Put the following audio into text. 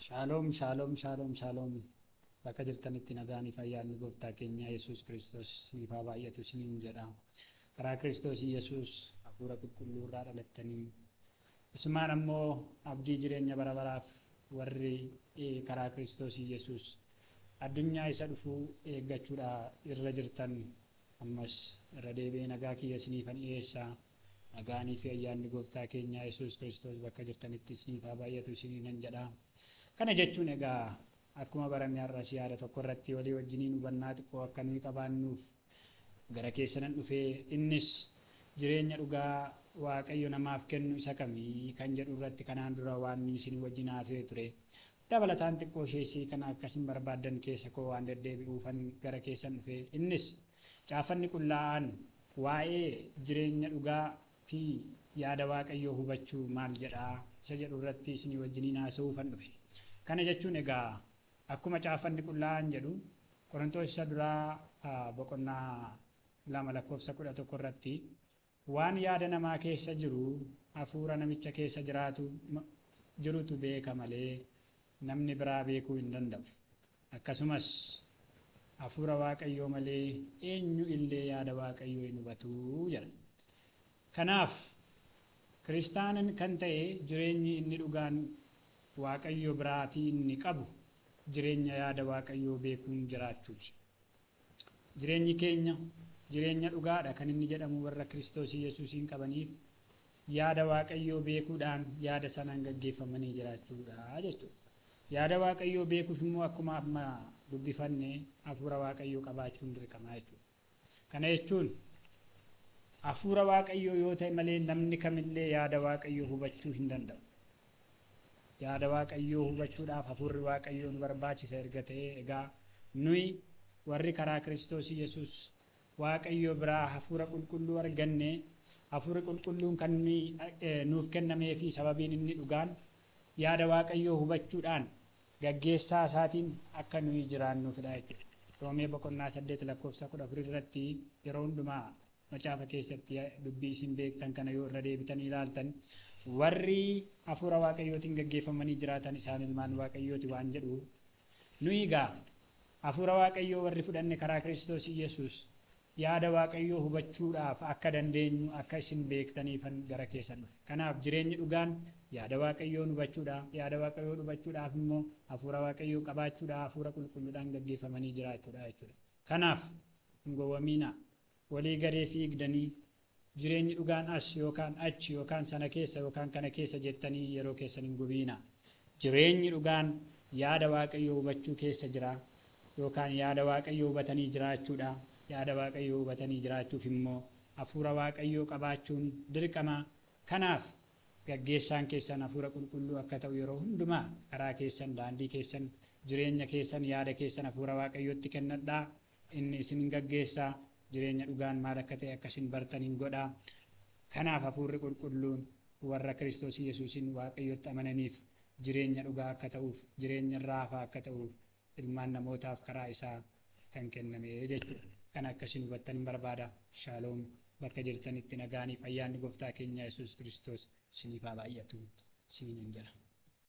Shaaloom, shaaloom, shaaloom, shaaloom. Bakka jirtanitti nagaan fi ayyaanni gooftaa keenya Yesuus Kiristoos isiniif haa baay'atu isiniin jedha. Karaa Kiristoos Yesuus hafuura qulqulluu irraa dhalattanii isumaan ammoo abdii jireenya bara baraaf warri karaa Kiristoos Yesuus addunyaa isa dhufuu eeggachuudha irra jirtan ammas irra deebi'ee nagaa kiyya isiniifan dhiyeessa. Nagaanii fi ayyaanni gooftaa keenya Yesuus Kiristoos bakka jirtanitti isiniif haa baay'atu isiniinan jedha. Kana jechuun egaa akkuma barame har'as yaada tokko irratti walii wajjiniin hubannaa xiqqoo akka nuyi qabaannuuf gara keessanan dhufee innis jireenya dhugaa Waaqayyo namaaf kennu isa kamii kan jedhu irratti kanaan dura waan isin wajjin haasa'ee ture. Dabalataan xiqqoo isheesii kana akkasin barbaaddan keessa koo waan deddeebi'uufan gara keessan dhufee innis caaffanni qullaa'aan waa'ee jireenya dhugaa fi yaada Waaqayyoo hubachuu maal jedhaa isa jedhu irratti isinii wajjiniin haasa'uufan dhufe. Kana jechuun egaa akkuma caaffanni qullaa'aan jedhu Qorontoos isa duraa boqonnaa 2 lakkoofsa 11 irratti waan yaada namaa keessa jiru hafuura namicha keessa jiraatu jirutu beeka malee namni biraa beekuu hin danda'u. Akkasumas hafuura Waaqayyoo malee eenyu illee yaada Waaqayyoo hin hubatu jedha. Kanaaf kiristaanan kan ta'e jireenyi inni dhugaan Waaqayyo biraatii inni qabu jireenya yaada Waaqayyoo beekuun jiraachuuti. Jireenyi keenya jireenya dhugaadha kan inni jedhamu warra Kiristoos Yesuusiin qabaniif yaada Waaqayyoo beekuudhaan yaada sanaan gaggeeffamanii jiraachuudha jechuudha. Yaada Waaqayyoo beekuuf immoo akkuma amma dubbifanne hafuura Waaqayyoo qabaachuun dirqama jechuudha. Kana jechuun hafuura Waaqayyoo yoo ta'e malee namni kamillee yaada Waaqayyoo hubachuu hin danda'u. Yaada Waaqayyoo hubachuudhaaf hafuurri Waaqayyoo nu barbaachisa erga ta'ee egaa nuyi warri karaa Kiristoos Yesuus Waaqayyo biraa hafuura qulqulluu arganne hafuurri qulqulluun kan nuuf kennamee fi sababiin inni dhugaan yaada Waaqayyoo hubachuudhaan gaggeessaa isaatiin akka nuyi jiraannuufidha jechuudha. Roomee boqonnaa 8 lakkoofsa 14 irratti yeroo hundumaa macaafa keessatti dubbii isin beektan kana yoo irra deebitanii ilaaltan warri hafuura Waaqayyootiin gaggeeffamanii jiraatan isaan ilmaan Waaqayyooti waan jedhu nuyi egaa hafuura Waaqayyoo warri fudhanne karaa Kiristoos Yesuus yaada Waaqayyoo hubachuudhaaf akka dandeenyu akka isin beektaniifan gara keessan dhufe. Kanaaf jireenyi dhugaan yaada Waaqayyoo hubachuudha. Yaada Waaqayyoo hubachuudhaaf immoo hafuura Waaqayyoo qabaachuudha. Hafuura qulqulluudhaan gaggeeffamanii jiraachuudha jechuudha. Kanaaf hin gowwamiinaa. Walii gadee fiigdanii jireenyi dhugaan as yookaan achi yookaan sana keessa yookaan kana keessa jettanii yeroo keessan hin gubiinaa. Jireenyi dhugaan yaada Waaqayyoo hubachuu keessa jira yookaan yaada Waaqayyoo hubatanii jiraachuudha. Yaada Waaqayyoo hubatanii jiraachuuf immoo hafuura Waaqayyoo qabaachuun dirqama. Kanaaf gaggeessaan keessan hafuura qulqulluu akka ta'u yeroo hundumaa karaa keessan, daandii keessan, jireenya keessan, yaada keessan hafuura Waaqayyootti kennadhaa. Inni isin gaggeessaa. Jireenya dhugaan maal akka ta'e akka isin bartan hin godhaa. Kanaaf hafuurri qulqulluun warra Kiristoos Yesuusin Waaqayyotti amananiif jireenya dhugaa akka ta'uuf, jireenya raafaa akka ta'uuf ilmaan namootaaf karaa isaa kan kenname jechuudha. Kana akka isin hubattan hin barbaada. Shaaloom. Bakka jirtanitti nagaaniif ayyaanni gooftaa keenya Yesuus Kiristoos isiniif haa baay'atu isiniin jedha.